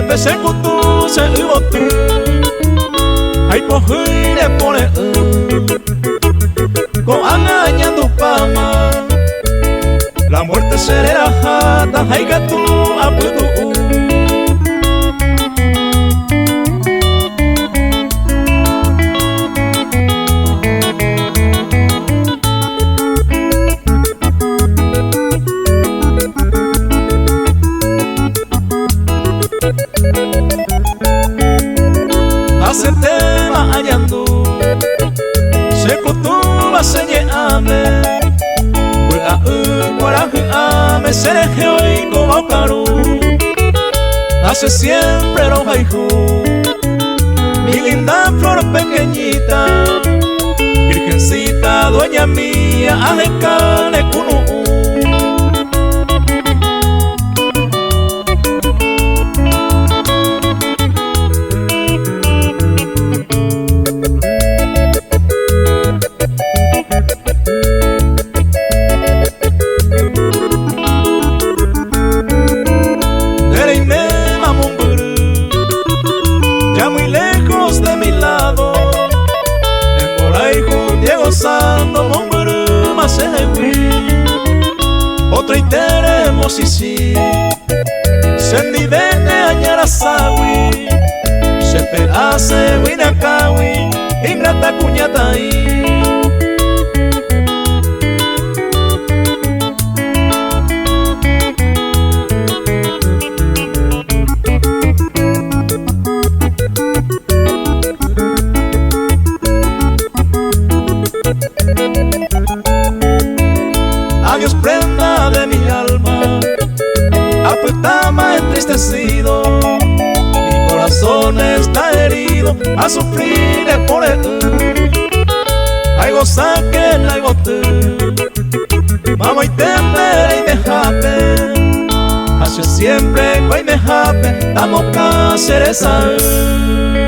Jepe chekutu che yvoty ha ipohýi repore'ỹ. Ko'ág̃a añandupáma la muerte che reraháta ha ikatu apytu'u. Hasẽtéma añandu che kutúva che ñe'ãme, vy'a'ỹ kuarahy'ãme che rehe oikóva okaru. Ha che siempre rohayhu, mi linda flor pequeñita, virgencita dueña mía, aheka ne kunu'ũ. Nde reiméma mombyry, ya muy lejos de mi lado, ne mborayhu ndie gozando mombyrýma chehegui. Otroite remochichĩ chendive ne añaraságui, che pe'aségui ne akãgui ingrata kuñataĩ. Adiós prenda de mi alma, apytáma entristecido, mi corazón está herido, a sufrir por él. Aigosáke naigoty, mamoitépe reimehápe, ha che siempre ko aimehápe, tamokã che resay.